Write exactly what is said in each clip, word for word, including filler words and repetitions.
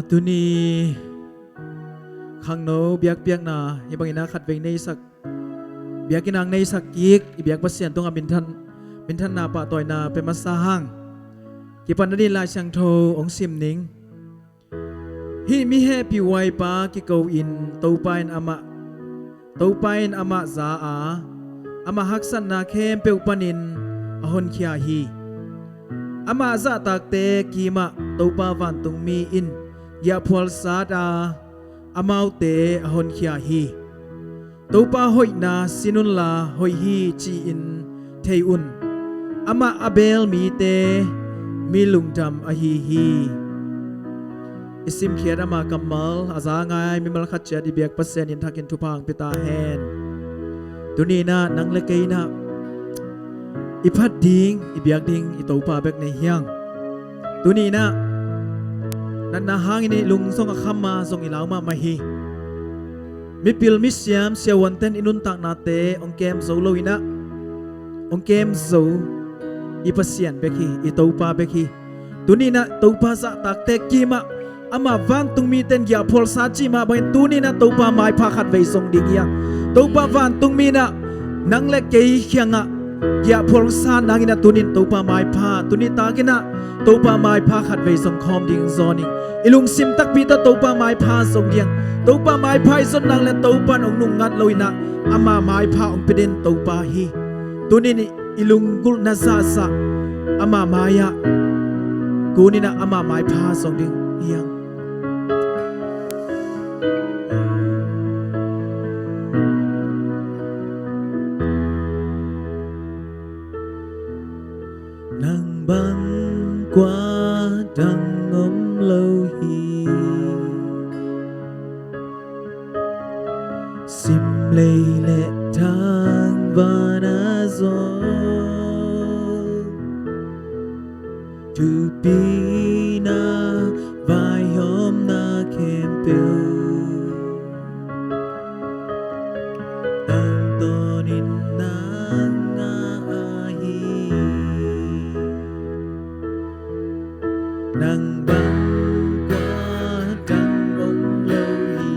Tuni khangno biakpiakna hih bangin a khatvei neisak, biakinn ah neisak kik i biak Pasian tungah minthan, minthanna pahtawina pia masa hang. Kipan nadin Lai Siangtho hong sim ning. Hih mi hehpih huaipa kiko in Topa in amah, Topa in amah za a, amah haksatna khempeuh panin a honkhia hi. Amah zahtakte kimah Topa vantungmi in giahphual sat a, amaute a honkhia hi. Topa hoihna sin unla hoih hi ci-in thei un. Amah a beel mite mi lungdam ahi hi. I simkhiat ama kammal a za ngai mimal khat ciat i biak Pasian in thakin thupha hong pia ta hen. Tuni in ah nang le kei in ah i phat ding, i biak ding i Topa bek nei hi hang. Tuni in ah natna hangin i lung zong a kham a, zong i lau mahmah hi. Mipil misiam siavuanten i nuntaknate hong kem zo lo in ah, hong kem zo i Pasian bek hi, i Topa bek hi. Tuni in ah Topa zahtakte kimah amah vantungmite in giahphual sa cih mah bangin tuni in ah Topa maipha khatvei zong ding hi hang. Topa vantungmi in ah nang le kei kiangah giahphual sa nangin ah tuni in Topa maipha, tuni takin ah Topa maipha khatvei zong khawm ding zawn ing. I lungsim takpi tawh Topa maipha zong ding. Topa maipha i zon nang le Topa in hong nungngat lo in ah ama maipha hong pia den Topa hi. Tuni in i lunggulhna zahzah ama mai-ah kun in ah ama maipha zong ding hi hang. Nang bang kua dang om lo hi. Sim lei le thang vana zong thupina vaihawmna khempeuh tangtawnin nang ngah ahi. Nang bang kua dang om lo hi.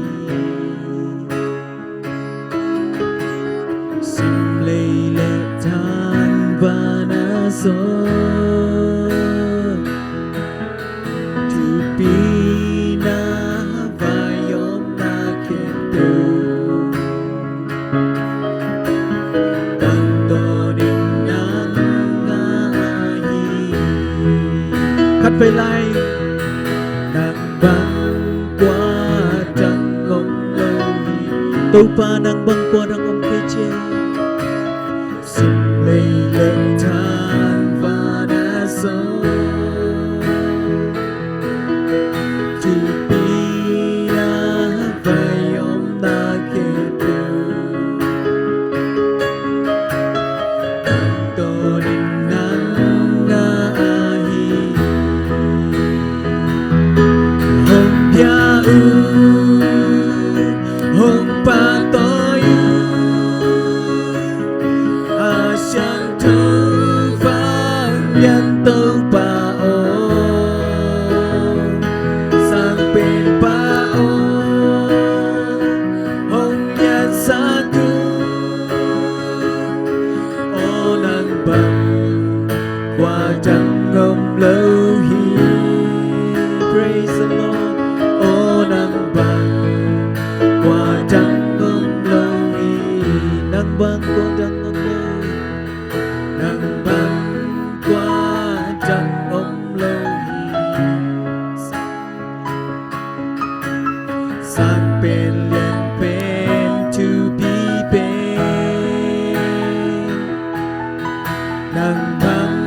Sim lei le thang vana zong thupina vaihawmna khempeuh tangtawnin nang ngah ahi. Khatvei lai. Nang bang kua dang om lo hi. Topa nang bang kua dang om kei ci. Sim lei le thang vana zong thupina vaihawmna khempeuh tangtawnin nang ngah ahi. Hong pia un, hong pahtawi un, a siangtho vanglian Topa aw, Sangpenpa aw, hong liansak un. Aw nang bang kua dang om lo hi. Praise the Lord. Aw nang bang kua dang om lo hi. Nang bang kua dang om lo hi. Nang bang kua dang om lo hi. Sang pen lian pen thupi pen nang bang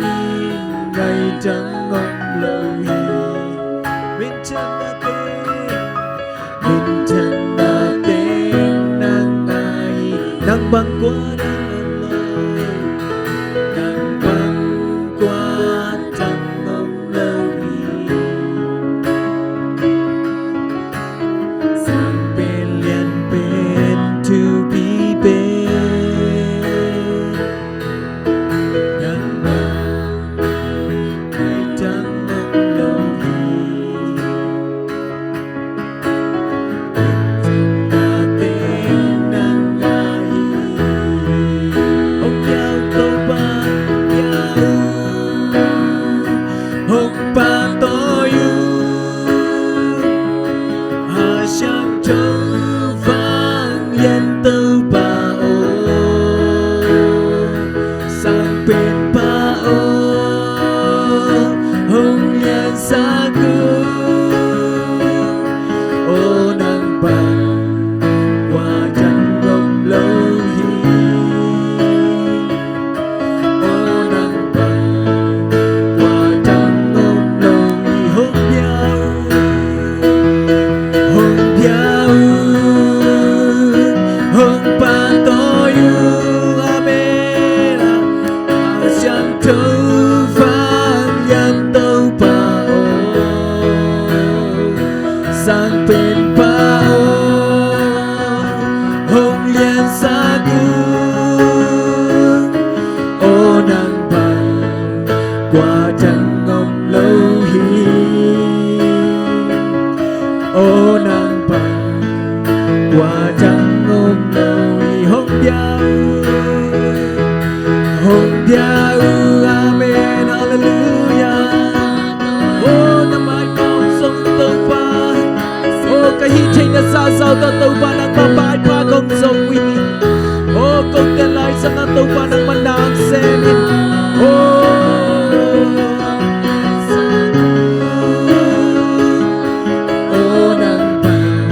in ngai dang om lo hi. Minthanna teng, minthanna teng nang ahi. Nang bang kua dang om lo, nang bang kua dang om lo hi. Sang pen lian pen thupi pen nang bang ngai dang om Kua dang om lo hi. O nang bang kua dang om lo hi. Hong bia uh, hong bia uh. Amen. Halleluia. O na maipha hong zong Topa. O ka hih theihna zahzah tawh Topa nangmah maipha kong zong uh hi. O kote lai zangah Topa nangmah na sem in. O O nang bang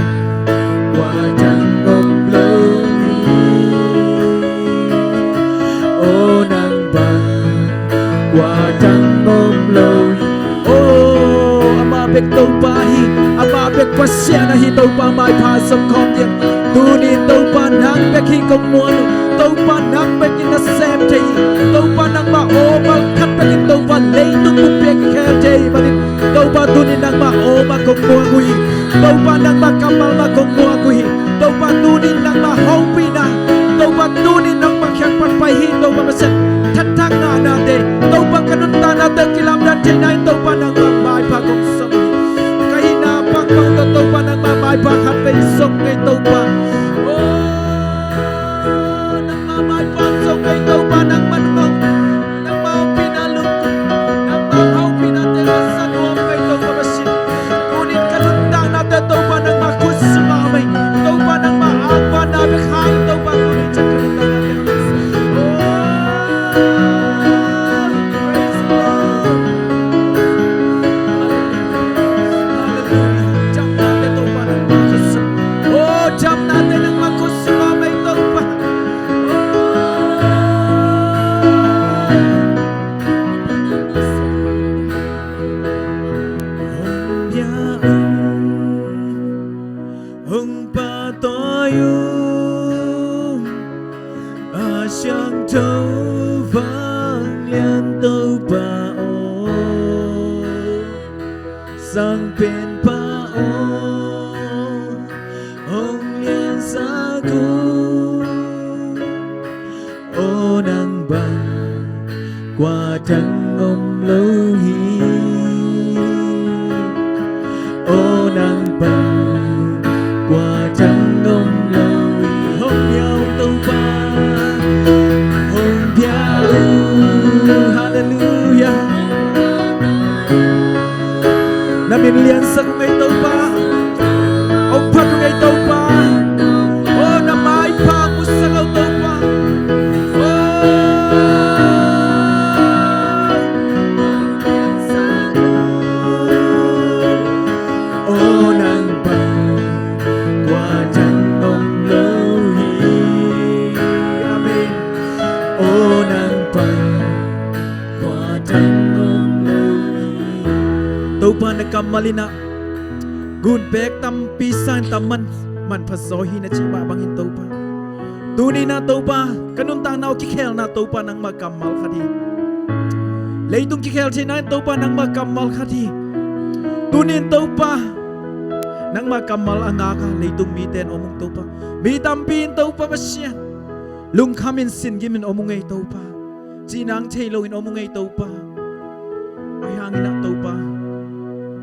kua dang om lo hi. O nang bang kua dang om lo hi. O amah bek Topa hi. Amah bek Pasian ahi. Topa maipha zong khawm ding. Tuni Topa nang bek hi kong muan uh. Topa nang bek in na sem thei hi. Topa nangmah aw mal khat bek in Topa leitung buppi ah kikhel thei hi manin Topa tuni nangmah aw mah kong muak uh hi. Topa nangmah kammal mah kong muak uh hi. Topa tuni nangmah hopihna, Topa tuni nangmah kiang pan pai hi. Topa Pasian thathang ngahnate, Topa ka nuntaknate kilamdan theihna in Topa nangmah maipha kong zong uh hi. Ka hihna pangpang tawh Topa nangmah maipha khatvei zong kei Topa. O nangmah maipha zong kei Topa nangmah nong Nangmah hopihna lungkim, nangmah hopihnate masa nuam kei Topa Pasian. Tunin ka nuntaknate Topa nangmah khut sungah om hi. Topa nangmah angvanna bek hang Topa tunin ciang ka nuntaknate masa. Oh, praise the Lord. Hallelujah. Hallelujah. Damnate Topa nangmah khut sung. Oh, damnate nangmah khut sungah om hi Topa. Hong bia uh, hong pahtawi uh, a siangtho vanglian Topa aw, Sang Penpa aw, hong liansak uh. Aw nang bang kua dang om lo hi. Aw nang bang kua dang om lo hi. Hong bia uh Topa. Hong bia uh. Halleluia. Na min liansak ung ei Topa. Hong phat ung ei Topa. Oh, na maipha musak o Topa. Oh. Oh, nang bang kua dang om lo hi. Amen. Oh, nang bang kua dang om lo hi. Topa na kammal in ah gunpek tampi sang tam man, manpha zaw hi na cih mah bangin Topa. Tuni-in ah Topa, ka nuntakna uh kikhelna Topa nangmah kammal khat hi. Leitung kikhel theihna in Topa nangmah kammal khat hi. Tuni-in Topa, nangmah kammal a ngak a leitung mite in om ung Topa. Mi tampi in Topa Pasian lungkham in, sin gim in om ung ei Topa. Cih nang thei loin om ung ei Topa. Ahi hangin ah Topa,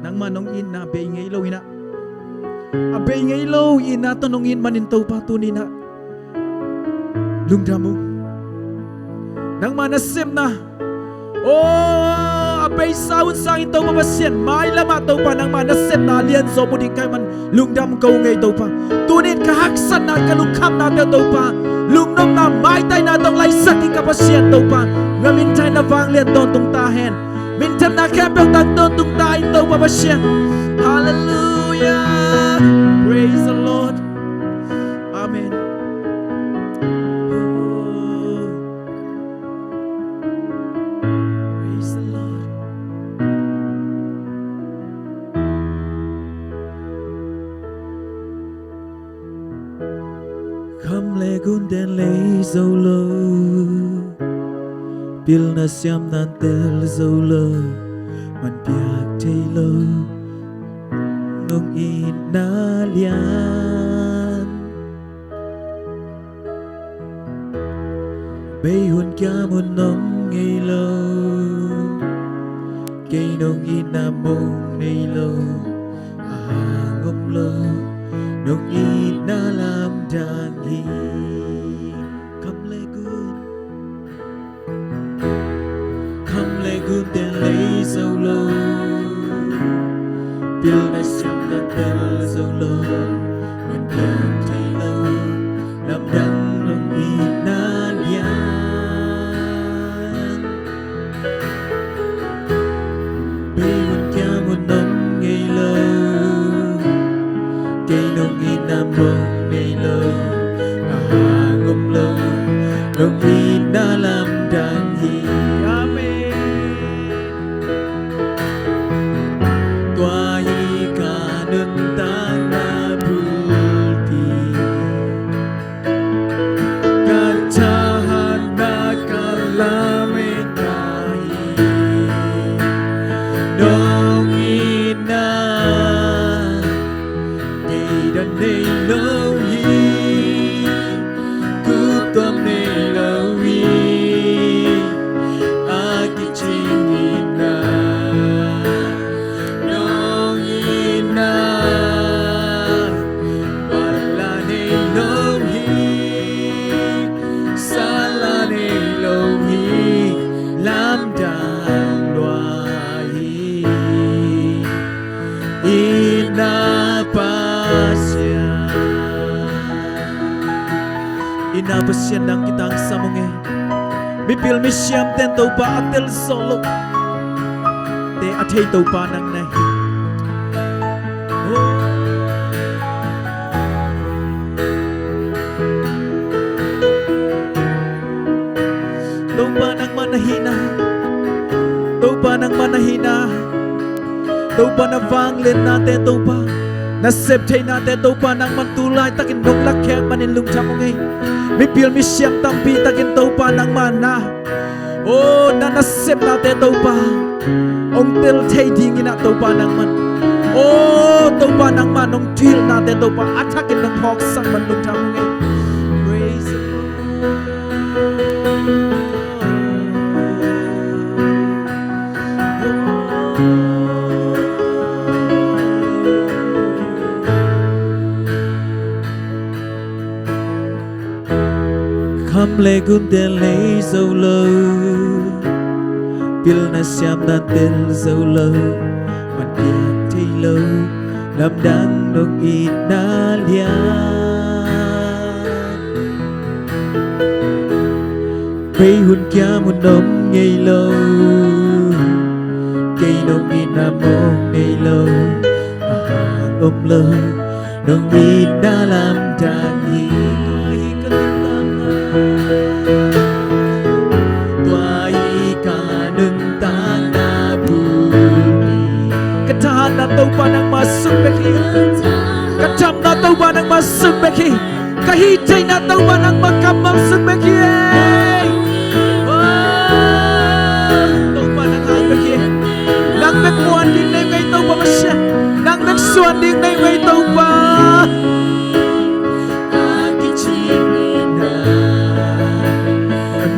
nangmah nong itna bei ngei loin ah, a bei ngei lo itna tawh nong it manin Topa tuni-in ah lungdam ung. Nangmah nasepna, oh, a beisa hun sangin Topa Pasian, mailam ah Topa nangmah nasepna a lianzaw mu ding ka hih man lungdam ko ung ei Topa. Tuni-in ka haksatna, ka lungkhamnate Topa, lungnopna, maitaina tawh laisak ding ka Pasian Topa, na minthanna vanglian tawntung ta hen. Minthapna khempeuh tang tawntung ta in Topa Pasian. Halleluia. Praise the Lord. Amen. Oh. Praise the Lord. Kham le gunte lei zo lo, pilna siamna tel zo lo, man piak thei lo, nong itna lian. Bei hun kiam hun om ngei lo. Nong itna mong nei lo, a hang om lo, nong itna lamdang hi. Kham le gun, kham le gun tel lei zo lo, pilna siamna tel zo lo, man piang thei lo, lamdang nong itna lian. Bei hun kiang hun om ngei lo, kei nong itna mong nei lo, a hang om lo, nong itna lamdang hi. Amen. Tua hi ka nuntakna bulpi, ka thahatna ka lametna hi. Nong itna deidan nei lo hi, guptuam nei lo hi, a kicing itna. Nong itna pala nei lo hi, sala nei lo hi, lamdang lua hi. Itna Pasian, itna Pasian nang kitangsam ung ei. Mipil misiam ten Topa a tel zawh loh te a thei Topa nang na hi. Oh. Topa nangmah na hihna, Topa nangmah na hihna, Topa na vangliatnate, Topa na sep theihnate, Topa nangman tu laitakin nong lakkhiat manin lungdam ung ei. Mipil misiam tampi takin Topa nangmah na, oh, na nasepnate Topa hong tel thei dingin ah Topa nangman, oh, Topa nangmah nong thuhilhnate Topa a thakin nong phawksak man lungdam ung ei. Praise the Lord. Kham le gun tel lei zo lo, pilna siamna tel zo lo, man piang thei lo, lamdang nong itna lian. Bei hun kiam hun om ngei lo, kei nong itna mong nei lo, a hang om lo, nong itna lamdang hi. Tua hi ka nuntakna bulpi, ka thahatna Topa nangmah sung bek hi. Ka thamna Topa nangmah sung bek hi. Ka hih theihna Topa nangmah kammal sung bek hi. Oh, Topa nang hang bek hi. Nang bek muan ding nei ngei Topa Pasian. Nang bek suan ding nei ngei Topa.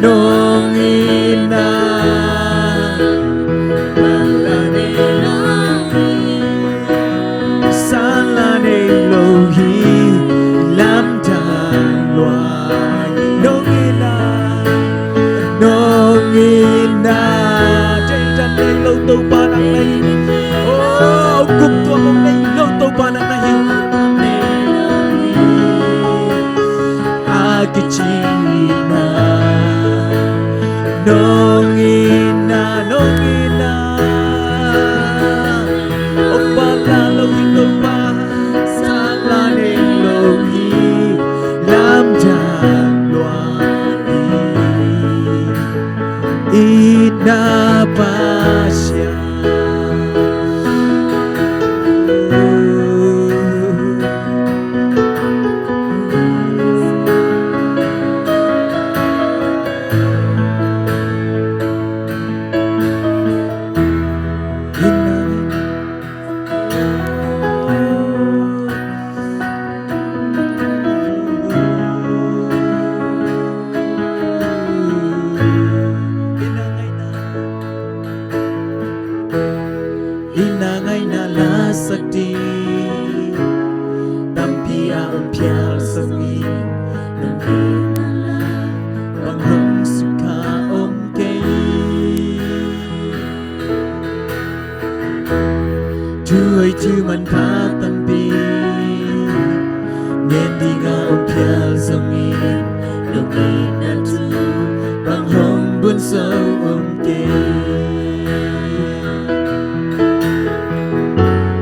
Nong itna, sala nei lo hi, lamdang lua hi. Nong itna, nong itna, deidan nei lo Topa nang na hi. Oh, guptuam nei lo Topa nang na hi. A kicing itna, nong itna, nong itna. Om pala lo hi Topa, sala nei lo hi, lamdang lua hi. Itna Pasian. sak ding. Tampi a om phial zongin nong it na la, bang hong sukha om kei. Thu hoih thu manpha tampi ngen ding a om phial zongin nong itna thu bang hong bun zo om kei.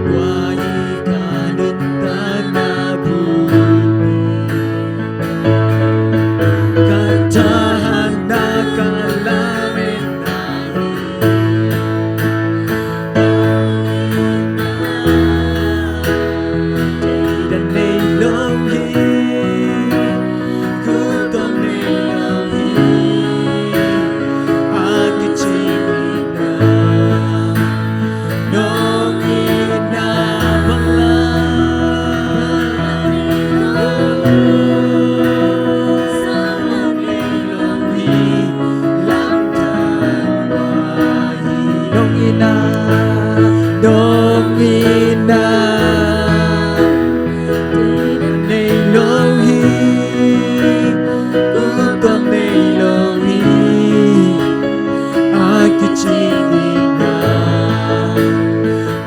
Tua hi ka nuntakna bulpi, ka thahatna, ka lametna hi. Deidan nei lo hi, guptom nei lo hi, a kicing itna, nong itna bang la. Oh, sang la nei lo hi, lamdang lua hi. Nong itna, nong itna nei lo hi, guptom nei lo hi, a kicing itna,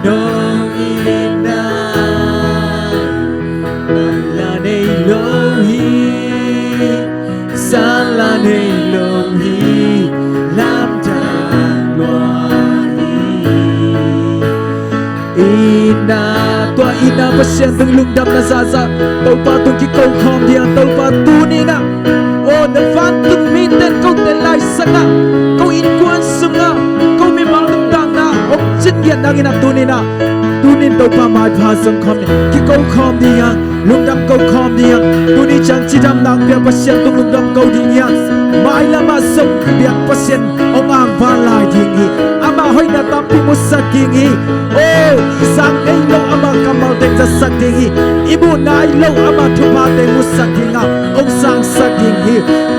nong itna, bang la nei lo hi, sang la nei lo hi, lamdang lua hi. Itna, tua itna Pasian tung lungdamna zahzah Topa tung kiko khawm ding a, Topa tuni-in ah, o, na vantung mite in kote laisangah, ko innkuan sungah, ko mimal nuntakna hong cinggiat nangin ah tuni-in ah, tuni-in Topa maipha zong khawm ding, kiko khawm ding a, lungdam ko khawm ding a, tuni ciang cidamna hong pia Pasian tung lungdam ko ding hi a, mailamah zong biak Pasian hong angvan lai ding hi. Amah hoihna tampi musak ding hi. O, i zang ngei lo amah kammal teng zatsak ding hi. I muh nai lo amah thupha teng musak ding a, hong zangsak ding hi.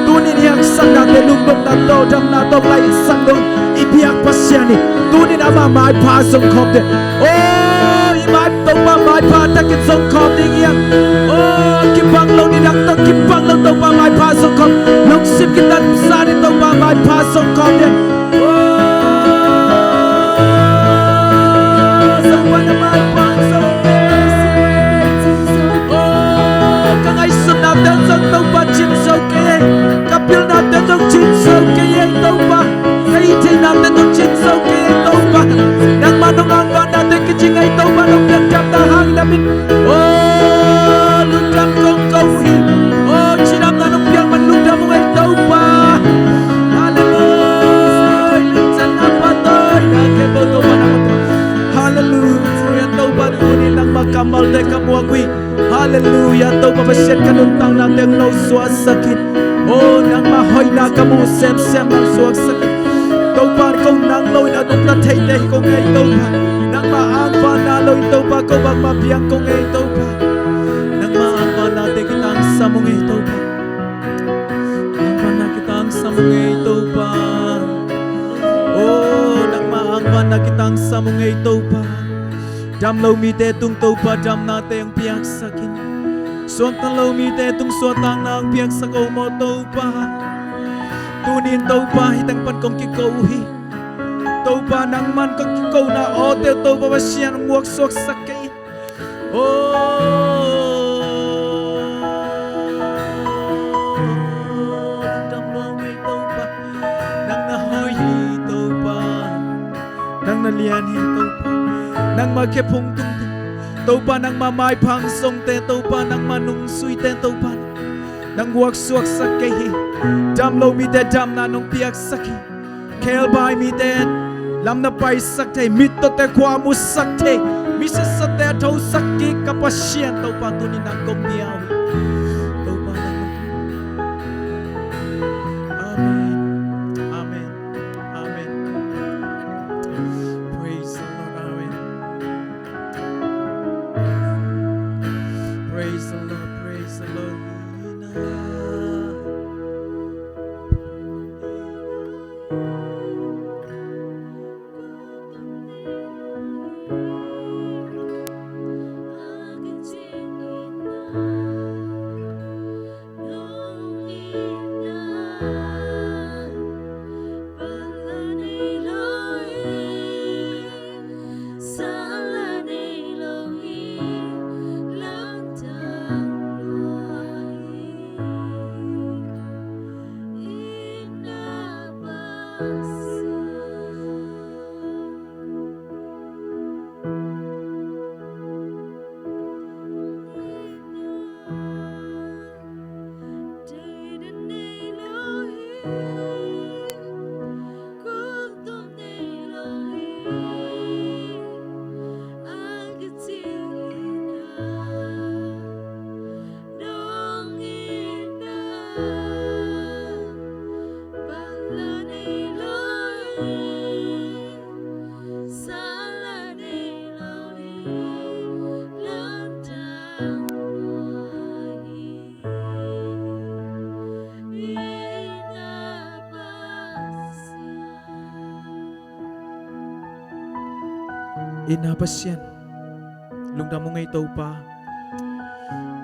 Tuni-in i haksatnate lungdamna tawh, damna tawh laisang dong i biak Pasian hi. Tuni-in amah maipha zong khawm ding. O, i mai Topa maipha takin zong khawm ding hi a. O, kibang lo nidang tawh kibang lo Topa maipha zong khawm. Lungsim kitansa in Topa maipha zong khawm ding. O, Topa na maipha zong. O, ka ngaihsutnate zong Topa cin zo kei ei. Ka pilnate zong cin zo kei ei Topa. Ka hih theihnate zong cin zo kei ei Topa. Nangmah nong angvannate kicing ei Topa, nong piakdamna hangin a min. O, lungdam kong ko hi. O, cidamna nong piak man lungdam ung ei Topa. Halleluia. Lungdam na patawi na ke bo Topa na. Halleluia. Topa tuni nangmah kammalte ka muak uh hi. Halleluia, Topa Pasian ka nuntakna teng no suaksak in. O, nangmah hoihna ka muh semsem nang suaksak in. Topa ko nang loin a nungta theite hi ko ngei Topa. Nangmah angvanna loin Topa ko bangmah piang ko ngei Topa. Nangmah angvannate kitangsam ung ei Topa. Angvanna kitangsam ung ei Topa. O, nangmah angvanna kitangsam ung ei Topa. Damlo mite tung Topa damnate hong piaksak in. Suakta lo mite tung suahtakna hong piaksak o maw Topa. Tuni-in Topa hih teng pan kong kiko uh hi. Topa nangman kong kikona awte uh Topa Pasian hong muaksuaksak kei in. O, damlo mei Topa. Nang na hoih hi Topa. Nang na lian hi Topa. Nangmah khe phung tungte Topa, nangmah maipha hong zongte Topa, nangmah nungzuite Topa, nang muaksuaksak kei hi. Damlo mite damna nong piaksak hi. Khebai mite lam na paisak thei, mittawte khua musak thei, mi siatsate a thosak kik ka Pasian Topa, tuni nang kong niau hi. Topa nang. Amen. Amen. Amen. Praise the Lord. Amen. Praise the Lord. Praise the Lord. Ina Pasian, lungdam ung ei Topa.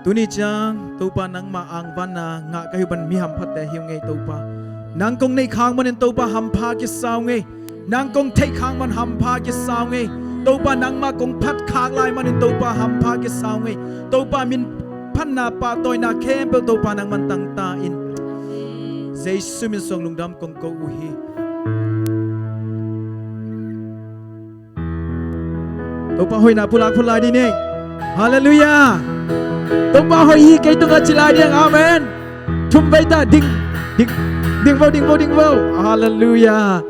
Tuni ciang Topa, nangmah angvanna ngah ka hi uh bangin mi hamphatte hi ung ei Topa. Nang kong neih khak manin Topa hampha kisa ung ei. Nang kong theih khak man hampha kisa ung ei. Topa, nangmah kong phat khak lai manin Topa hampha kisa ung ei. Topa, min phatna pahtawina khempeuh Topa nangman tangta in. Jesu min suang lungdam kong ko uh hi. Topa hoihna pulak phot lai dih ni. Halleluiah. Topa hoih hi kei tungah ci lai dih. Amen. Thum vei ta ding, ding, ding vo, ding vo, ding vo. Halleluiah.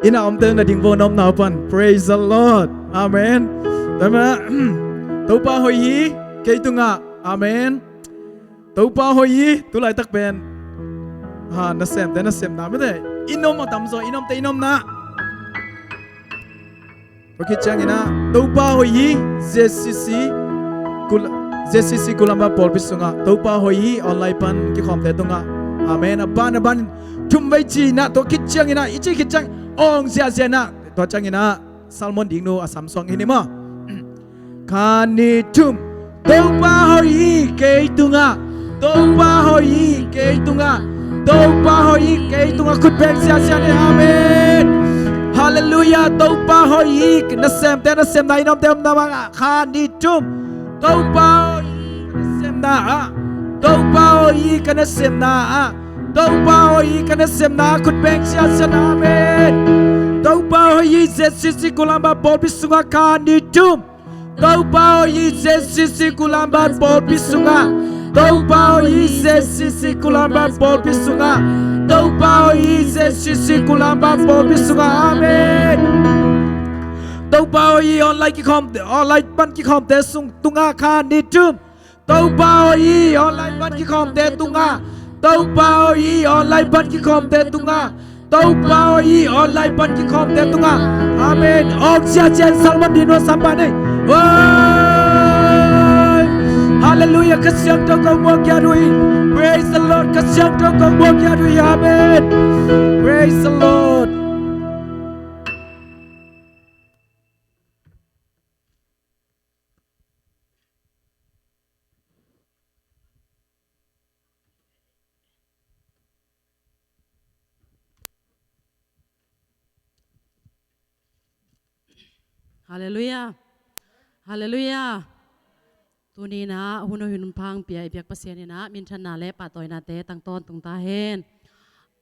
Inn a omte na ding vo na om nau pan. Praise the Lord. Amen. Topa hoih hi kei tungah. Amen. Topa hoih hi, tu laitak pen. Ha, nasemte nasemna mete. Inn om a tamzaw, inn omte inn omna. Tua khit ciangin ah Topa hoih hi, Z C C Kul-, Z C C Kulamba pawlpi sungah Topa hoih hi, online pan kikhawmte tungah. Amen. A ban a ban thum vei ci-in ah, tua khit ciangin ah, i cih khit ciang awng ziahziah in ah, tua ciangin ah Salmon dingnu a samsuang hi ni maw. Khat, nih, thum. Topa hoih hi kei tungah. Topa hoih hi kei tungah. Topa hoih hi kei tungah. Khut beng ziahziah ni. Amen. Halleluiah. Topa hoih hi. Nasemte nasemna, inn omte omna bangah. Khat, nih, thum. Topa hoih hi ka nasemna ah. Topa hoih hi ka nasemna ah. Topa hoih hi ka nasemna ah. Khut beng ziahziah ni. Amen. Topa hoih hi Z C C Kulamba pawlpi sungah. Khat, nih, thum. Topa hoih hi Z C C Kulamba pawlpi sungah. Topa hoih hi Z C C Kulamba pawlpi sungah. Topa hoih hi Z C C Kulamba pawlpi sungah. Amen. Topa hoih hi online kikhawm, online pan kikhawmte sung tungah. Khat, nih, thum. Topa hoih hi online pan kikhawmte tungah. Topa hoih hi online pan kikhawmte tungah. Topa hoih hi online pan kikhawmte tungah. Amen. Awng ziahziah in Salmon dingnu a sam pan ni. Oi. Halleluiah. Kha Siangtho kong muak khiat uh hi. Praise the Lord. Kha Siangtho kong muak khiat uh hi. Amen. Praise the Lord. Halleluiah. Halleluiah. Tuni-in ah hun hoih hun pha hong pia i biak Pasian in ah minthanna le pahtawinate tang tawntung ta hen.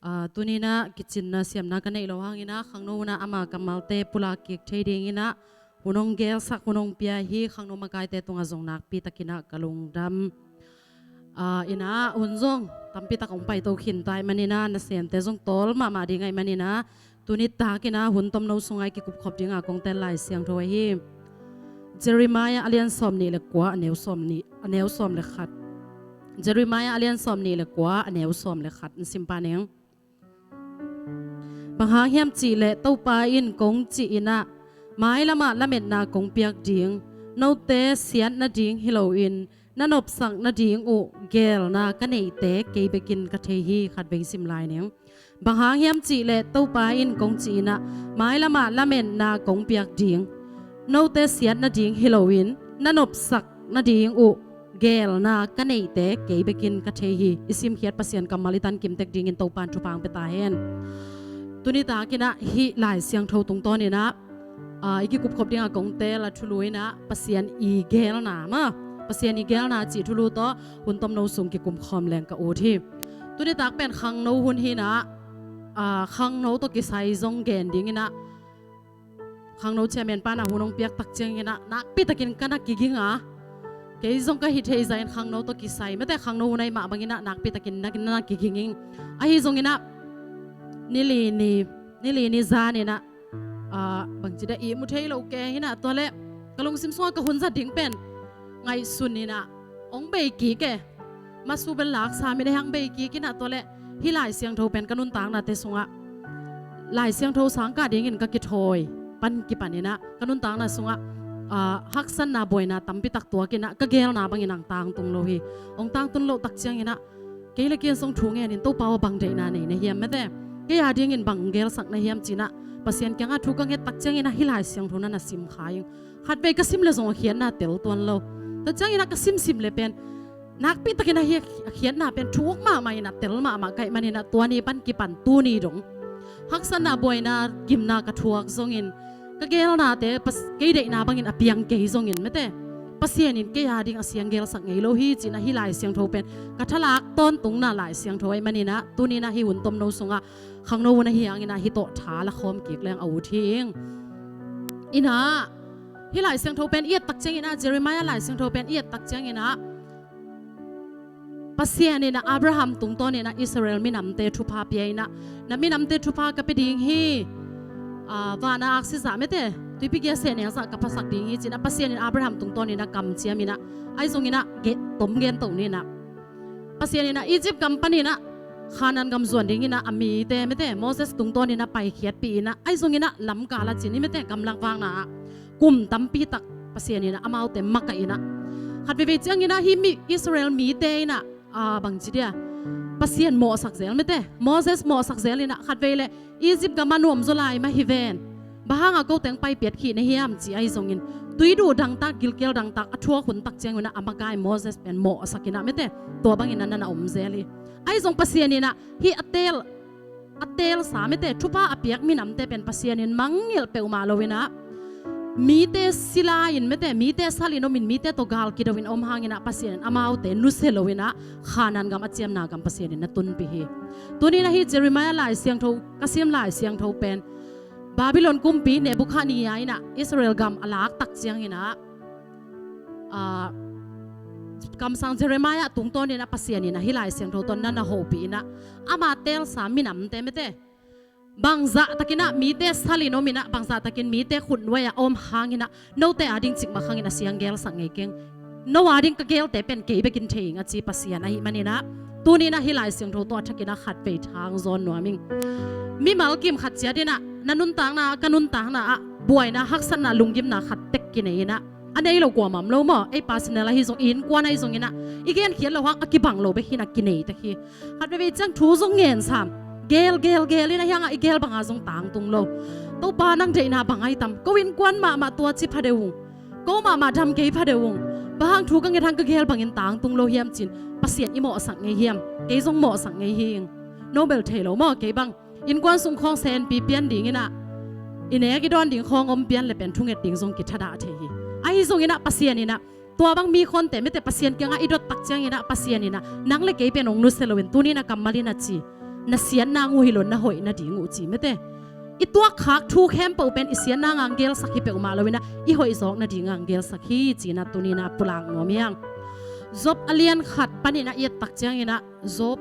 Ah, tuni-in ah kicinna siamna ka neih loh hangin ah khangno hun ah ama kammalte pulak kik thei dingin ah hun hong gelsak, hun hong pia hi. Khangno makaite tungah zong nakpi takin ah ka lungdam. Ah, in ah hun zong tampi tak hong paito khin ta ahih manin ah nasemte zong tawl mahmah ding ahih manin ah tuni takin ah hun tomno sungah i kikupkhop dingah kong tel Lai Siangtho ahi Jeremiah a lian sawmnih le kua, a neu sawmnih, a neu sawm le khat. Jeremiah a lian sawmnih le kua, a neu sawm le khat. Hong sim pah ning. Bang hang hiam cih leh Topa in kong cih in ah, mailam ah lametna kong piak ding, note siat nading hi loin na nopsak nading uh geelna ka neihte kei bekin ka thei hi. Khat vei sim lai ning. Bang hang hiam cih leh Topa in kong cih in ah, mailam ah lametna kong piak ding, note siat nading hi loin na nopsak nading uh geelna ka neihte kei bekin ka thei hi. I simkhiat Pasian kammal i tan kim tek dingin Topa in thupha hong pia ta hen. Tuni takin ah hih Lai Siangtho tungtawnin ah, ah, i kikupkhop dingah kong tel a thulu in ah Pasian i geelna maw, Pasian i geelna cih thulu tawh hun tomno sung kikumkhawm leng ka ut hi. Tuni tak pen khangno hun hi-in ah, ah, khangno tawh kisai zong gen dingin ah, khangno chairman pa in ah hun hong piak tak ciangin ah nakpi takin ka na kiging a, kei zong ka hih theih zah in khangno tawh kisai, mate khangno hun ahih mah bangin ah nakpi takin na, na kiging ing. Ahi zongin ah ni li ni, ni li ni zanin ah, ah, bangci dia ihmu thei lo kei hi-in ah, tua leh ka lungsim sungah ka hun zat ding pen ngaihsun in ah hong bei kik e. Masu bel laksa min a hong bei kik in ah, tua leh hih Lai Siangtho pen ka nuntaknate sungah Lai Siangtho sang kah dingin ka kithawi pan kipan in ah ka nuntakna sungah, ah, haksatna buaina tampi tak tuak in ah ka geelna bangin hong tangtung lo hi. Hong tangtun loh tak ciangin ah kei le kei in zong thu ngenin Topa aw bang deihna nei na hiam mate. Kei a dingin bang gelsak na hiam ci-in ah Pasian kiangah thu ka nget tak ciangin ah hih Lai Siangtho na na sim kha ing. Khatvei ka sim le zong a khiatna tel tuan lo. Tua ciangin ah ka simsim le pen nakpi takin ah hih a khiatna pen thu uk mahmah in ah tel mahmah ka hih manin ah tua ni pan kipan tuni dong haksatna, buaina, gimna ka thuak zongin ka gelnate pas-, kei deihna bangin a piang kei zongin mete, Pasian in kei a ding a siang gelsak ngei lo hi ci-in ah hih Lai Siangtho pen ka thalak tawntungna Lai Siangtho ahih manin ah tuni-in ah hih hun tomno sungah khangno hun ahi hangin ah hih tawh tha la khawm kik leng a ut hi ing. In ah hih Lai Siangtho pen i et tak ciangin ah, Jeremiah Lai Siangtho pen i et tak ciangin ah Pasian in ah Abraham tungtawnin ah Israel minamte thupha pia in ah, na minamte thupha ka pia ding hi. Aa, vana aksi zah mete, tuipi giah sehneng zah ka phasak ding hi ci-in ah Pasian in Abraham tungtawnin ah kamciam in ah, ahi zongin ah ge-, tom gento ni in ah Pasian in ah Egypt gam panin ah Khanaan gam zuan dingin ah a mite mete Moses tungtawnin ah paikhiatpih in ah, ahi zongin ah lamkal a cin hi mete, gamlak vakna ah kum tampi tak Pasian in ah amaute makaih in ah, khat veivei ciangin ah hih mi Israel mite in ah, aa, bangci dia, Pasian mawhsak zel mete, Moses mawhsak zel in ah khatvei le Egypt gam ah nuamzaw lai mah hi ven, bang hangah ko teng paipiat khih na hiam ci ahi zongin, tuiduh dangtak, gilkial dangtak a thuak hun tak ciangin ah a makai Moses pen mawhsak in ah mete, tua bangin ah na na om zel hi. Ahi zong Pasian in ah hih a teel, a teelsa mete, thupha a piak minamte pen Pasian in mangngilh peuhmah lo in ah, mite sila in mete, mite sal in om in, mite tawh gal kido in om hangin ah Pasian in amaute nusia lo in ah Khanaan gam a ciamna gam Pasian in na tunpih hi. Tuni-in ah hih Jeremiah Lai Siangtho, ka sim Lai Siangtho pen Babylon kumpi Nebukhadnezzar in ah Israel gam a lak tak ciangin ah, aa, kamsang Jeremiah tungtawnin ah Pasian in ah hih Lai Siangtho tawh na na hopih in ah, ama teelsa minamte mete, bangzah takin ah mite sal in om in ah, bangzah takin mite khutnuai ah a om hangin ah note a ding cikmah hangin a siang gelsak ngei keng. No a ding ka gelte pen kei bekin thei ing a ci Pasian ahih manin ah, tuni-in ah hih Lai Siangtho tawh a thakin ah khatvei thang zawn nuam ing. Mimal kim khat ciat in ah na nuntakna ah, ka nuntakna ah buaina, haksatna, lunggimna khat tek kinei in ah, a nei lo kuamah om lo maw, ei personal ahi zong, i innkuan ahi zongin ah i genkhiat loh hang a kibang lo bek hi in ah kinei tek hi. Khat veivei ciang thu zong ngen sam, gel gel gel in ah hih hangah i gel banga zong tangtung lo. Topa, nang deihna bang ahi tam? Ko innkuan mahmah tua ci phadeuh ung, ko mahmah dam kei phadeuh ung. Bang hang thu ka nget hang ka gel bangin tangtung lo hiam ci-in Pasian i mawhsak ngei hiam? Kei zong mawhsak ngei hi ing. No bel thei lo maw, kei bang innkuan sung khawng senpi pian dingin ah, i nek i dawn ding khawng om pian le pen thunget ding zong kithadah thei hi. Ahi zongin ah Pasian in ah tua bang mi khuante mete Pasian kiangah i dot tak ciangin ah Pasian in ah nang le kei pen hong nusia lo in, tuni-in ah kammal in a ci, na siatna hang uh hi lo, na hoih nading uh ci mete, i tuakkhak thu khempeuh pen i siatna hang gelsak hi peuhmah lo in ah i hoih zawk nading hang gelsak hi ci-in ah tuni-in ah pulak nuam hi hang. Job a lian khat panin ah i et tak ciangin ah Job,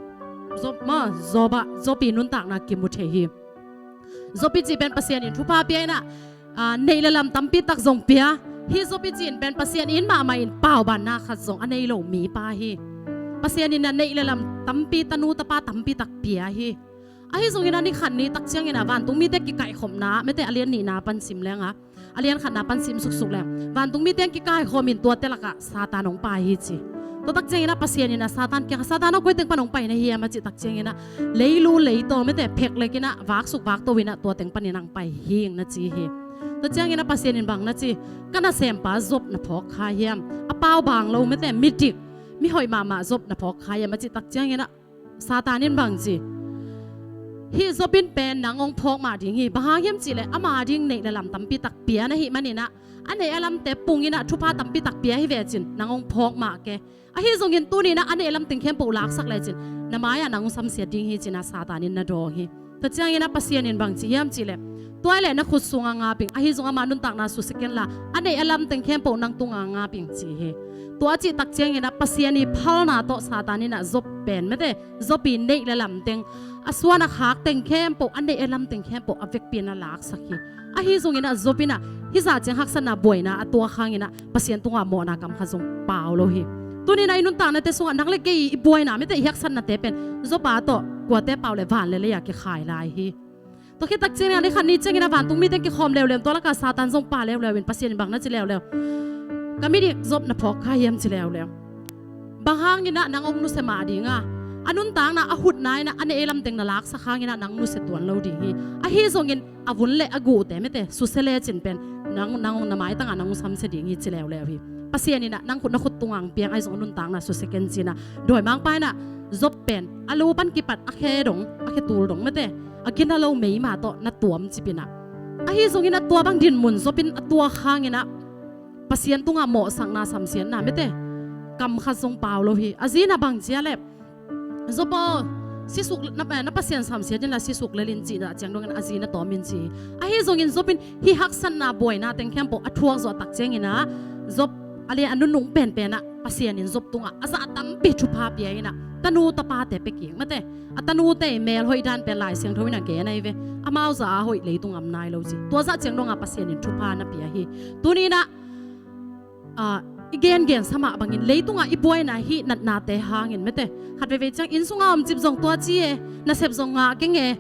Job maw, Job ah, Job i nuntakna kimu thei hi. Job i cih pen Pasian in thupha pia in ah, aa, neih le lam tampi tak zong pia. Hih Job i cih in pen Pasian in mahmah in paubanna khat zong a nei lo mipa hi. Pasian in ah neih le lam tampi, tanu tapa tampi tak pia hi. Ahi zongin ah ni khat ni tak ciangin ah vantung mite kikaihkhopna mete, a lian nihna pan sim leng ah, a lian khatna pan sim suksuk leng, vantung mite kikaikhawm in tuate lakah Satan hong pai hi ci. Tua tak ciangin ah Pasian in ah Satan kiangah, Satan aw, koi teng pan hong pai na hiam a cih tak ciangin ah, leilu leitaw mete, pheklek in ah vaksuk vakto in ah tua teng panin hong pai hi ing na ci hi. Tua ciangin ah Pasian in bang na ci, ka nasempa Job na phawk kha hiam? A paubang lo mete, midik, mihoih mahmah Job na phawk kha hiam a cih tak ciangin ah Satan in bang ci, hih Job in pen nang hong phawk mah ding hi. Bang hang hiam cih leh ama ding neih le lam tampi tak pia na hih manin ah, a neih a lamte pung in ah thupha tampi tak pia hi ve cin, nang hong phawk mah ke. Ahi zongin tuni-in ah a neih a lam teng khempeuh laksak lecin, na mai-ah nang hong samsiat ding hi ci-in ah Satan in na dawng hi. Tua ciangin ah Pasian in bang ci hiam cih leh, tua hi leh na khut sungah ngap ing, ahi zong ama nuntakna susia kenla, a neih a lam teng khempeuh nang tungah ngap ing ci hi. Tua a cih tak ciangin ah Pasian i phalna tawh Satan in ah Job pen mete, Job i neih le lam teng, a suan a khak teng khempeuh, a neih a lam teng khempeuh a vekpi in ah laksak hi. Ahi zongin ah Job in ah hih zah ciang haksatna, buaina a tuak hangin ah Pasian tungah mawhna kam khat zong pau lo hi. Tuni-in ah i nuntaknate sungah nang le kei i buaina mete, i haksatnate pen Job a tawh kuate pau leh van le lei-ah kikhai lai hi. Tua khit tak ciangin ah ni khat ni ciangin ah vantung mite kikhawm leuleu in, tua lakah Satan zong pau leuleu in Pasian in bang na ci leuleu, ka midik Job na phawk kha hiam ci leuleu. Bang hangin ah nang hong nusia mah ding a, A nuntakna a hutna in ah a nei lam teng na laksak hangin ah nang nusia tuan lo ding hi. Ahi zongin a vun le a guhte mete susia lecin pen nang, nang na maitangah nang samsia ding hi ci leuleu hi. Pasian in ah nang khut na khut tungah piang, ahi zong a nuntakna susia ken ci-in ah dawimangpa in ah Job pen a lu pan kipat a khe dong, a khe tul dong mete a gina lo meima tawh na tuam cip in ah. Ahi zongin ah tua bang dinmun Job in a tuak hangin ah Pasian tungah mawhsakna samsiatna mete kam khat zong pau lo hi. A zi in ah bang ci a leh, Job aw, sisuk na, na Pasian samsiat in la sisuk lel in cih dah ciang dongin a zi in a tawm in ci hi. Ahi zongin Job in hih haksatna buaina teng khempeuh a thuak zawh tak ciangin ah Job a lian a nunung penpen ah Pasian in Job tungah a zah tampi thupha pia in ah tanu tapate pia kik mete. A tanute i mel hoih dan pen Lai Siangtho in a gen ahi ve. Amau zah a hoih leitung am nai lo ci. Tua zah ciang dongah Pasian in thupha na pia hi. Tuni in ah, ah, i gengen sa mah bangin leitungah i buaina hih natnate hangin mete khat veivei ciang inn sungah om cip zong tua ci e, nasep zong ngah keng e,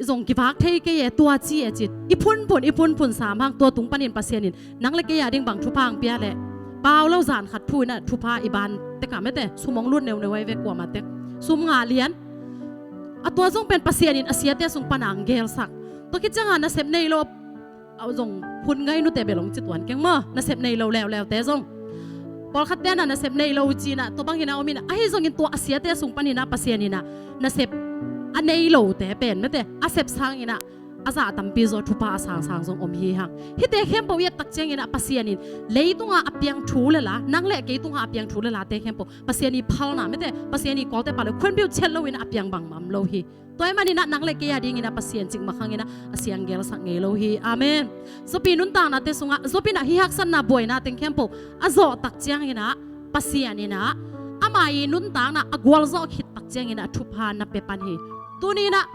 zong kivak thei kei e tua ci e ci-in i phunphun, i phunphun sam hang tua tung panin Pasian in nang le kei a ding bang thupha ang pia leh, pau lo zan khat thu in ah thupha i ban tekah mete sum hong lut neuneu ahi ve kuamah tek. Sum ngah lian. A tua zong pen Pasian in a siate sung pan ang gelsak. Tua khit ciangah nasep nei lo a zong hun ngai nute bel hong ci tuan keng maw, nasep nei lo leuleute zong. Pawlkhatte na nasep nei lo ci-in ah tua bangin a om in ah, ahi zongin tua a siate sung panin ah Pasian in ah nasep a nei lote pen mete a sep sangin ah a zah tampi zaw thupha a sangsang zong om hi hang. Hihte khempeuh i et tak ciangin ah Pasian in leitungah a piang thu le la, nang le kei tungah a piang thu le late khempeuh Pasian i phalna mete Pasian i kawlte pah lo khuanpiuh chet lo in ah a piang bangmah om lo hi. Tua ahih manin ah nang le kei a dingin ah Pasian cikmah hangin ah a siang gelsak ngei lo hi. Amen. Job i nuntaknate sungah Job in ah hih haksatna buaina teng khempeuh a zawh tak ciangin ah Pasian in ah ama i nuntakna a gualzawh khit tak ciangin ah thupha na pia pan hi. Tuni in ah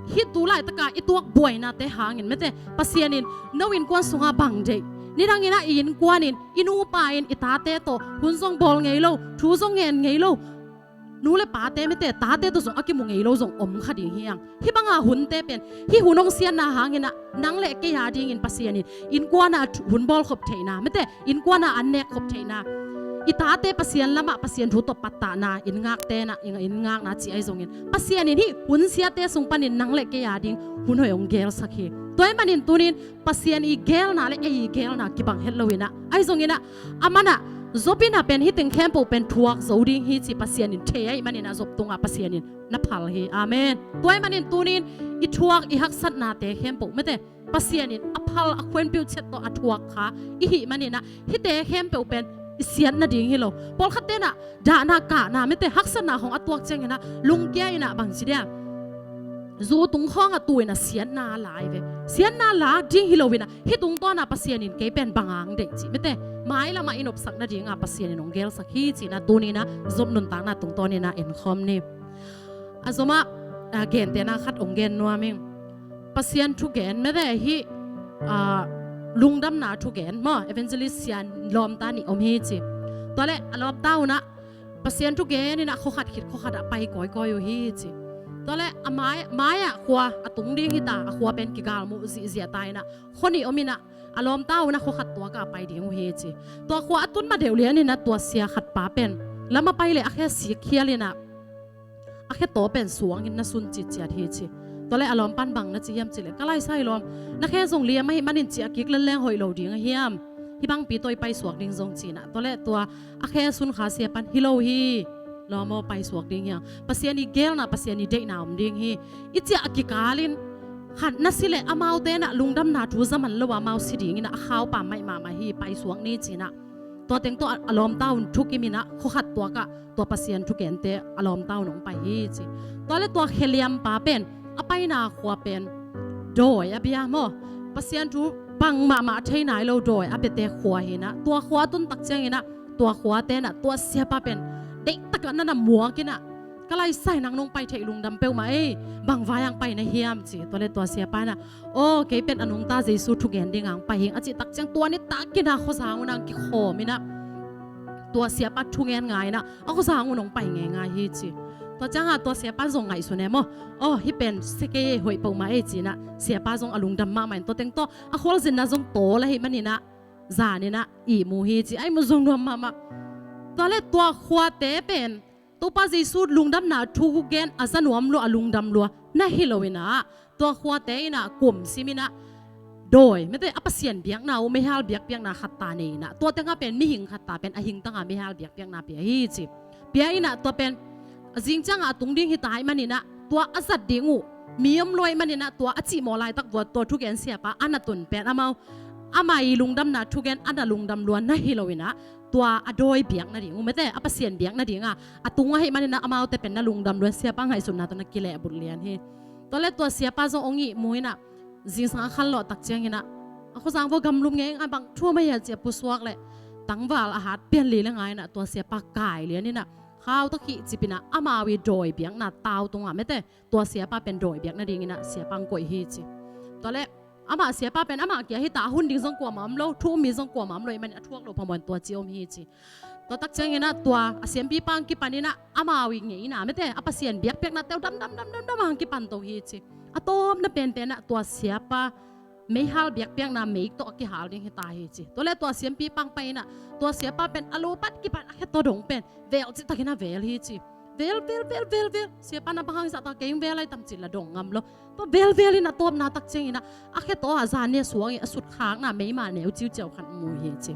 hih tu laitaka i tuak buainate hangin mete Pasian in no innkuan sungah bang deih, nidangin ah i innkuan in i nupa in i tate tawh hun zong bawl ngei lo, thu zong ngen ngei lo, nu le pate mete tate tawh zong a kimu ngei lo zong om kha ding hi hang. Hih banga hunte pen hih hun hong siatna hangin ah nang le kei a dingin Pasian in innkuan ah thu, hun bawl khop theihna mete innkuan ah an nek khop theihna, i tate Pasian lamah Pasian thu tawh pattahna, inn ngakte in ah inn ngakna ci ahi zongin Pasian in hih hun siate sung panin nang le kei a ding hun hoih hong gelsak hi. Tua ahih manin tunin Pasian i gelna le ei i gelna kibang het lo in ah, ahi zongin ah, a man ah Job in ah pen hih teng khempeuh pen thuak zo ding hi ci Pasian in thei ahih manin ah Job tungah Pasian in na phal hi. Amen. Tua ahih manin tunin i thuak i haksatnate khempeuh mete Pasian in a phal a khuanpiuh chet tawh a thuak kha i hih manin ah hihte khempeuh pen i siat nading hi lo. Pawlkhatte in ah dahna kahna mete haksatna hong a tuak ciangin ah lungkia in ah bang ci dia, zu tung khawng ah tu in ah siatna lai ve. Siatna lak ding hi lo in ah hih tungtawn ah Pasian in kei pen bang ang deih ci mete mailam ah i nopsak nading ah Pasian in hong gelsak hi ci-in ah tuni in ah Job nuntakna tungtawn in ah en khawm ni. A zomah, ah, gentehna khat hong gen nuam ing. Pasian thugen mete hih, ah, lungdamna thugen maw, evangelist sia lawmta nih om hi ci. Tua leh a lawmta un ah Pasian thugen in ah khua khat khit khua khat ah pai kawikawi uh hi ci. Tua leh a mai, mai ah khua a tung ding hi ta, a khua pen kigal muh zihziah ta in ah khua nih om in ah a lawmta un ah khua khat tuak ah pai ding uh hi ci. Tua khua a tun ma deuh lian in ah tua sia khat pa pen lam ah pai leh a khe sik khial in ah a khe taw pen suang in na sun citciat hi ci. Tua leh a lawmpan bang na ci hiam cih leh, ka laisai lawm, na khe zong liam ahih manin ci a kik lenleng hoih lo ding a hiam? Hih bangpi tawh i paisuak ding zong ci in ah. Tua leh tua a khe sun kha sia pan hi lo hi. Lawm aw, paisuak ding hi hang. Pasian i gelna, Pasian i deihna om ding hi. I ciah a kikal in khat na si leh amaute in ah lungdamna thu za man lo a amau si ding in ah a khaupa maih mahmah hi, paisuak ni ci in ah. Tua teng tawh a, a lawmta un thukim in ah khua khat tuak ah tua Pasian thugente a lawmta un hong pai hi ci. Tua leh tua khe liampa pen a paina khua pen dawi a bia maw, Pasian thu bang mahmah a thei nai lo dawi a biate khua hi in ah tua khua a tun tak ciangin ah tua khuate in ah tua siapa pen deihtak ah na na muak in ah, ka laisai, nang nong pai theih lungdam peuhmah ei, bang vai ang pai na hiam ci. Tua leh tua siapa in ah, aw, kei pen a nungta Jesu thugen ding ang pai hing a cih tak ciang tua nitak in ah khuazang un ang kikhawm in ah tua siapa thungen ngai in ah a khuazang un hong pai ngeingai hi ci. Tua ciangah tua siapa in zong ngaihsun e maw, aw, hih pen sia kei ei, hoih peuhmah ei ci in ah siapa zong a lungdam mahmah in tua teng tawh a khualzinna zong tawl ahih manin ah zan in ah ihmu hi ci, a ihmu zong nuam mahmah. Tua leh tua khuate pen Topa Jesu lungdamna thu gen a za nuam lua, a lungdam lua na hi lo in ah, tua khuate in ah kum sim in ah dawi, mete, a Pasian biakna uh, meihal biakpiakna khat ta nei in ah, tua tengah pen mihing khat ta pen a hing tangah meihal biakpiakna pia hi ci. Pia in ah tua pen a zing ciangah a tung ding hi ta ahih manin ah, tua a zat ding uh mi om lua ahih manin ah, tua a cihmawh laitak vuah tua thugen siapa a na tun pen amau, ama i lungdamna thugen a na lungdam lua na hi lo in ah, tua a dawi biak nading uh, mete, a Pasian biak nading a a tung ahih manin ah, amaute pen na lungdam lua, siapa ngaihsutna tawh na kilehbulh lian hi. Tua leh tua siapa zong hong ihmu in ah, zingsang a khanlawh tak ciangin ah, a khuazang vua gamlum ngei a, bang thu a mei a ci a pusuak leh tangval a hat pian li le ngai in ah, tua siapa kai lian in ah, khau tawh khihcip in ah, amau i dawi biakna tau tungah, mete, tua siapa pen dawi biak nading in ah siapa hong koih hi ci. Tua leh amah siapa pen amah kia hi ta, a hun ding zong kuamah om lo, thu um mi zong kuamah om lo ahih manin a thuak loh phamawh in tua ci om hi ci. Tua tak ciangin ah tua a siampipa hong kipan in ah, amau i ngeina, mete, a Pasian biakpiaknate uh damdam damdam dam a hong kipan to hi ci. A tawpna penpen ah tua siapa meihal biakpiakna meik tawh a kihal ding hi ta hi ci. Tua leh tua siampipa hong pai in ah, tua siapa pen a lo pan kipan a khe tawh dong pen vel cih takin a vel hi ci. Vel, vel, vel, vel, vel. Siapa na bang hang zah ta, kei hong vel lai tam ci la dong ngam lo. Tua vel vel in a tawpna tak ciangin ah, a khe tawh a zan nia suang i a sutkhakna meima neu ciuciau khat mu hi ci.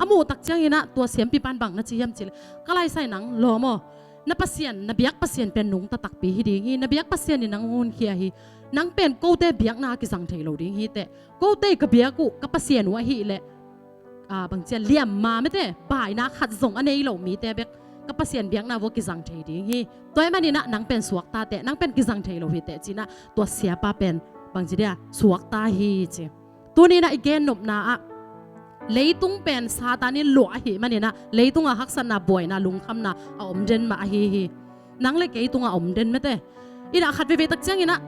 A muh tak ciangin ah tua siampipa in bang na ci hiam cih leh, ka laisai nang lawm aw, na Pasian, na biak Pasian pen nungta takpi hi ding hi. Na biak Pasian in nang hong honkhia hi. Nang pen kote biakna kizang thei lo ding hi teh. Kote ka biak uh ka Pasian uh ahih leh, a, bangci a liamma, mete, baina khat zong a nei lo mite bek ka Pasian biakna vua kizang thei ding hi. Tua ahih manin ah nang pen suakta teh, nang pen kizang thei lo hi teh ci in ah, tua siapa pen bangci dia suakta hi ci. Tuni in ah i gennopna ah, leitung pen Satan in luah ahih manin ah, leitungah haksatna, buaina, lungkhamna a om den mah ahi hi. Nang le kei tungah a om den, mete. In ah khat veivei tak ciangin ah,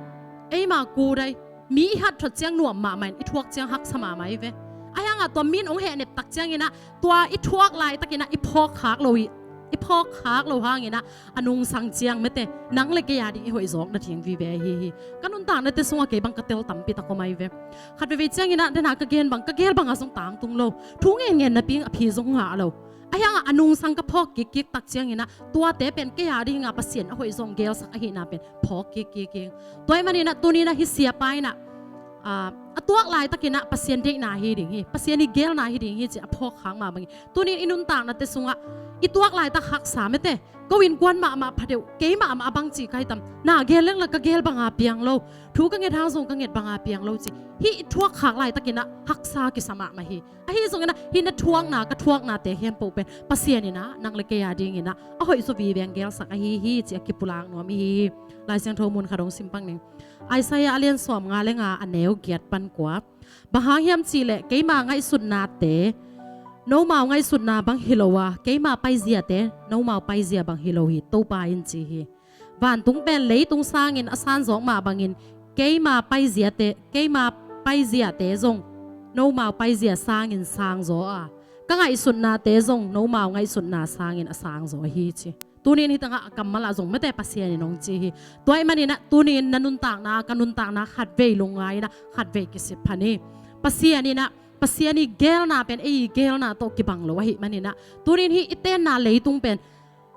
eima kudai, mi i hat thot ciang nuam mahmah in, i thuak ciang haksa mahmah hi ve. Ahi hangah tua mi in hong hehnep tak ciangin ah, tua i thuak laitakin ah i phawkkhak lo hi. I phawkkhak lo hangin ah, a nungsang ciang, mete, nang le kei a ding i hoih zawkna ding vive ahi hi. Ka nuntaknate sungah kei bang ka tel tampi tak om ahi ve. Khat veivei ciangin ah, den a ka gen bang, ka gel bangah zong tangtung lo. Thu ngen ngen napi a phi zong ngah lo. Ahi hangah a nungsang ka phawk kikkik tak ciangin ah, tuate pen kei a dingah Pasian a hoih zong gelsak ahihna pen phawk kikkik ing. Tua ahih manin ah tuni in ah hih siapa in ah, ah, a tuak laitakin ah Pasian deihna hi ding hi, Pasian i gelna hi ding hi ci a phawkkhak mah bangin, tuni in i nuntaknate sungah i tuak laitak haksa, mete, ko innkuan mahmah phadeuh, kei mahmah a bangci ka hi tam, na gel leng la ka gel banga piang lo, thu ka nget hang zong ka nget banga piang lo ci, hih i thuakkhak laitakin ah haksa kisa mahmah hi. Ahi zongin ah hih na thuakna, ka thuaknate khempeuh pen Pasian in ah nang le kei a dingin ah a hoih zaw vive hong gelsak ahi hi ci a kipulak nuam i hi hi. Lai Siangtho mun khat hong sim pak ning. Isaiah a lian sawmnga le nga, a neu giat pan kua. Bang hang hiam cih leh keima ngaihsutnate nomau ngaihsutna bang hi lo a, keima paiziate nomau paizia bang hi lo hi, Topa in ci hi. Vantung pen leitung sangin a sanzawk mah bangin, keima paiziate, keima paiziate zong nomau paizia sangin sangzaw a, ka ngaihsutnate zong nomau ngaihsutna sangin a sangzaw ahi ci. Tuni in hih tangah a kammal ah zong, mete, Pasian in hong ci hi. Tua ahih manin ah tuni in na nuntakna, ka nuntakna khatvei lungngai in ah khatvei kisip pha ni. Pasian in ah, Pasian i gelna pen ei i gelna tawh kibang lo ahih manin ah, tuni in hih i tenna leitung pen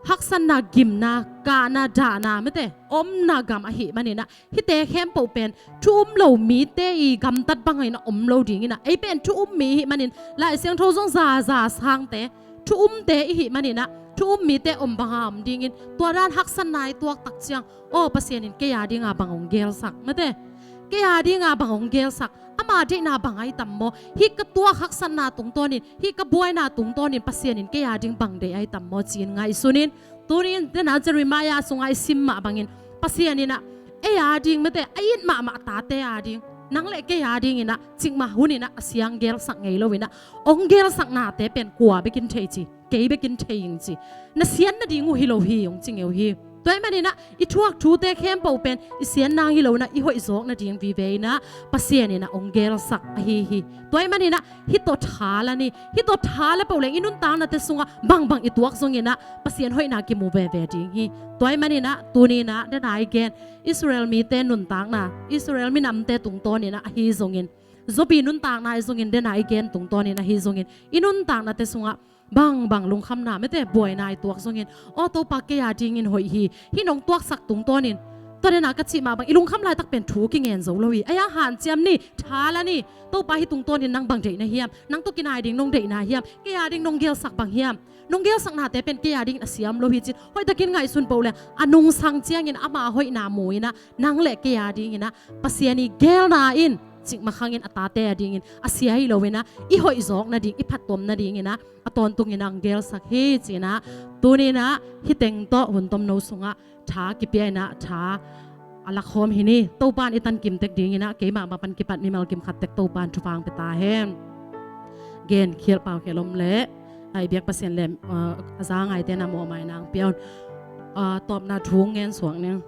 haksatna, gimna, kahna, dahna, mete, omna gam ahih manin ah, hihte khempeuh pen thu um lo mite i gamtat bangin a om lo dingin ah, ei pen thu um mi i hih manin, Lai Siangtho zong zaza sangte, thu umte i hih manin ah, thu um mite om banga om dingin, tua dan haksatna i tuak tak ciang, aw, Pasian in kei a dinga bang hong gelsak, mete, kei a dinga bang hong gelsak, ama deihna bang ahi tam maw? Hih ka tuak haksatna tungtawnin, hih ka buaina tungtawnin Pasian in kei a ding bang deih ahi tam maw ci-in ngaihsun in. Tuni in den a Jeremiah sungah i sim mah bangin, Pasian in ah ei a ding, mete, a it mahmah a tate a ding, nang le kei a dingin ah cikmah hunin ah a siang gelsak ngei loin ah, hong gelsaknate pen kua bekin thei ci, kei bekin thei ing ci. Na sian nading uh hi lo hi, hong ci ngei uh hi. Tua ahih manin ah i thuak thute khempeuh pen i sian nang hi lo in ah, i hoih zawk nading vive in ah Pasian in ah hong gelsak ahi hi. Tua ahih manin ah hih tawh tha la ni, hih tawh tha la peuh leng i nuntaknate sungah bangbang i tuak zongin ah Pasian hoihna kimu veve ding hi. Tua ahih manin ah tuni in ah den a i gen Israel mite nuntakna, Israel minamte tungtawnin ah ahi zongin, Job i nuntakna ahi zongin, den a i gen tungtawnin ahi zongin, i nuntaknate sungah Bangbang lungkhamna mete buaina i tuak zongin, aw Topa, kei a dingin hoih hi, hih nong tuaksak tungtawnin, tua dena ka cih mah bang i lungkham laitak pen thu kingen zo lo hi. Ahi hang hanciam ni, tha la ni. Topa, hih tungtawnin nang bang deih na hiam? Nang tawh kinai ding nong deih na hiam? Kei a ding nong gelsak bang hiam? Nong gelsaknate pen kei a dingin a siam lo hi cin hoihtakin ngaihsun peuh le a nungsang ciangin ama hoihna mu-in ah, nang le kei a dingin ah Pasian i gelna in cikmah hangin a tate a dingin a sia hi lo-in ah, i hoih zawk nading, i phattuam nadingin ah a tawntungin ah hong gelsak hi ci-in ah, tuni-in ah hih teng tawh hun tomno sungah tha kipia-in ah tha a lakhawm hi ni. Topa in i tankim tek dingin ah keimah mah pan kipat mimal kim khat tek Topa in thupha hong pia ta hen. Gen khial pau khial om leh, a i biak Pasian le, ah, a za ngaite na mawhmaina hong pia un. Ah, tawpna thu hong ngen suak ning.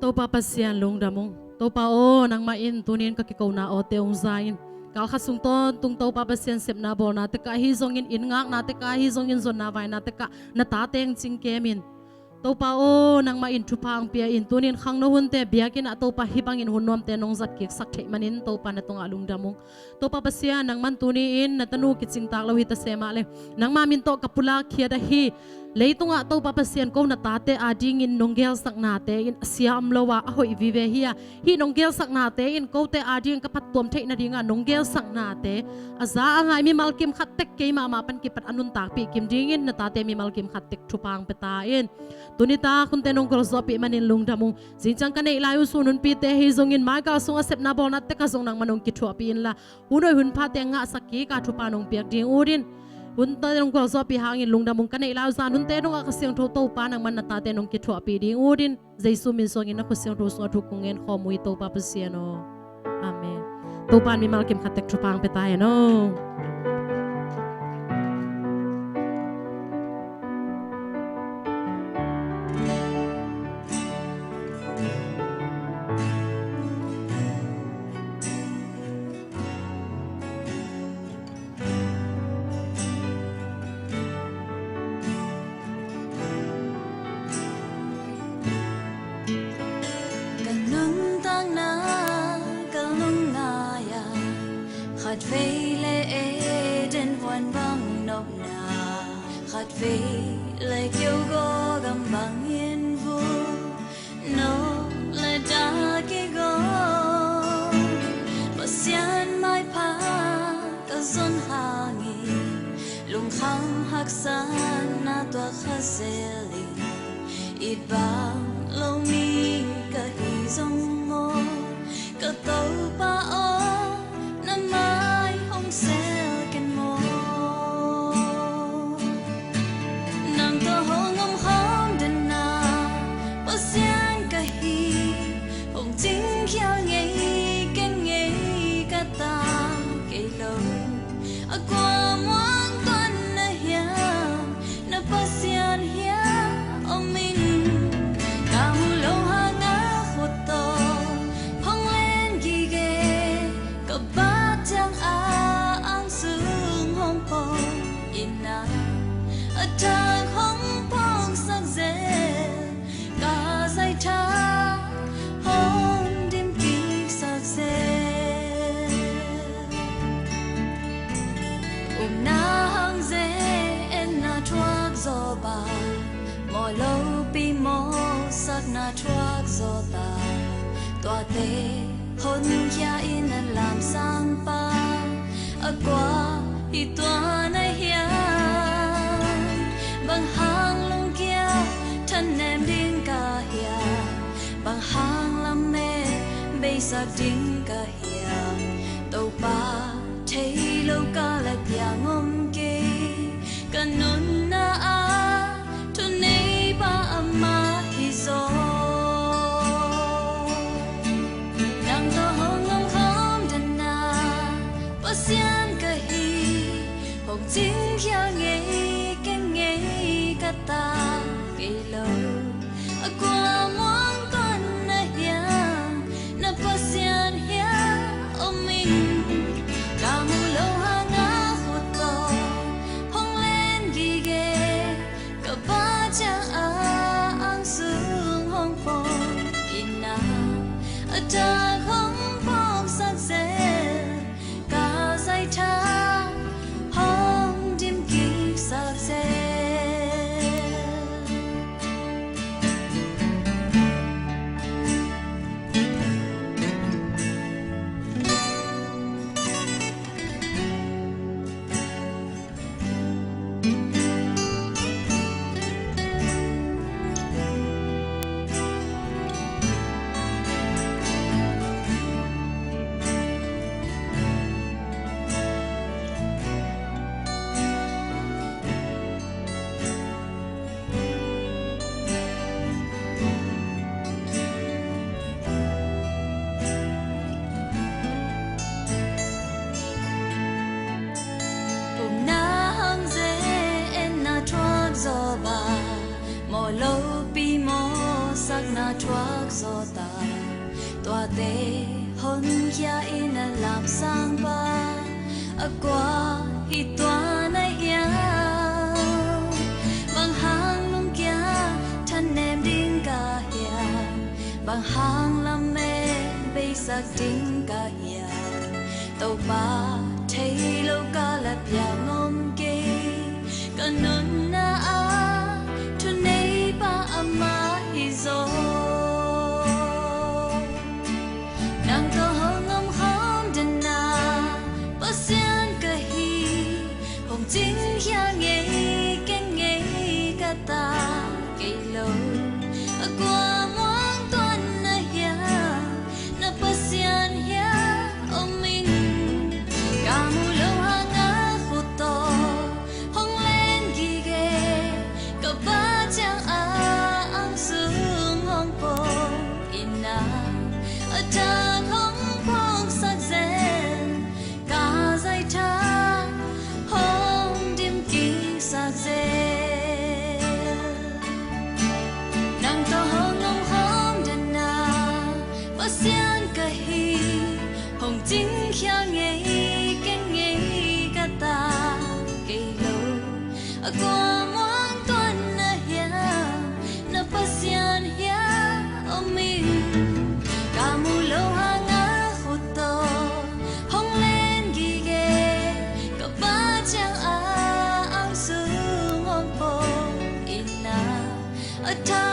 Topa Pasian lungdam ung. Topa aw, nangmah in tuni-in ka kikona awte hong za in. Kal khat sung tawntung Topa Pasian sepna bawlna tekah ahi zongin, inn ngakna tekah ahi zongin, zonna vaina tekah na tate hong cingkem in. Topa aw, nangmah in thupha hong pia in, tuni-in khangno hunte biakinn ah Topa hih bangin hun nuamte nong zat kiksak theih manin Topa na tungah lungdam ung. Topa Pasian, nangman tuni-in na tanu kicingtak lo hi ta se mah le, nangma min tawh ka pulak khiat ahi leitungah Topa Pasian, ko na tate a dingin nong gelsaknate in a sia om lo a, a hoih vive hi a, hih nong gelsaknate in kote a dingin ka phattuam theih nadingah nong gelsaknate a za a ngai mimal kim khat tek keimah mah pan kipat a nuntakpih kim dingin na tate mimal kim khat tek thupha hong pia ta in. Tuni tak hunte nong gualzawhpih manin lungdam ung. Zingciang ka neih lai uh sun hunpite ahi zongin, maikal sungah sepna bawlna tekah zong nangman hong kithuahpih inla, hun hoih hun phate ngahsak kik a thupha nong piak ding ut in. Hunte nong gualzawhpih hangin lungdam ung. Ka neih lai uh zan hunte dongah Kha Siangtho Topa nangman na tate nong kithuahpih ding ut in. Jesu min suangin na khut siangtho sungah thu kong ngen khawm uh hi Topa Pasian aw. Amen. Topa in mimal kim khat tek thupha hong pia ta hen aw. Ka nuntakna ka lungngai-a, khatvei le Eden huan bang nopna, khatvei le keugaw gam bangin vuk, nawk le dak i gaw, Pasian maipha ka zon hangin, lungkham haksatna tuak kha zel in, it bang lo mi ka hi zong maw, ka Topa aw, na mai hong sel ken maw. Nang tawh hong omkhawm den a, Pasian ka hi, hong cingkhial ngei ken ngei ka ta kei lo. A kua muang tuan na hiam, na Pasian hiam om ing. Ka muh loh hanga khut tawh hong len gige, ka bat ciang a ang sung hong pawng in a, a thak hong pawngsak zel, ka zaitha hong dim kiksak zel. Upna hang ze, etna thuak zaw bang, mawh lopi mawhsakna thuak zaw ta, tuate honkhia in a lamsang pa, a kua hi tua na hiam? Bang hang lungkia thanem ding ka hiam? Bang hang lamet beisak ding ka hiam? Topa thei lo ka la piang om kei, ka nunna a thuneipa amah hi zaw. Nang tawh hong omkhawm den a, Pasian ka hi, hong cingkhial ngei ken ngei ka ta kei lo. A kua muang tuan na hiam, na Pasian hiam om ing. Ka muh loh hanga khut tawh hong len gige, ka bat ciang a ang sung hong pawng in a, a thak hong pawngsak zel, ka zaitha hong dim ki thuak zaw ta. Tuate honkhia in a lamsang pa a kua hi tua na hiam? Bang hang lungkia thanem ding ka hiam? Bang hang lamet beisak ding ka hiam? Topa thei lo ka la piak ngom kei. Ka nunna ah thuneipa amah hi zaw. Nang tawh hong omkhawm den a, Pasian ka hi. Hong cingkhia ngei, keng ngei ka ta kei lo. A kua muang tuan na hiam? Na Pasian hiam om ing? Ka mu lo hang a khut tawh hong len gige. Ka pa ciang a ang sung hong pom in a, a thak hong phawksak zel. Ka zai thak hong dim kiksak zel. Nang tawh hong omkhawm den a, Pasian ka hi. Hong cingkhia ngei, keng ngei ka ta kei lo. A kua muang tuan na hiam? Na Pasian hiam om ing? Ka mu lo hang a khut tawh hong len gige. Ka pa ciang a ang sung hong pom in a, a thak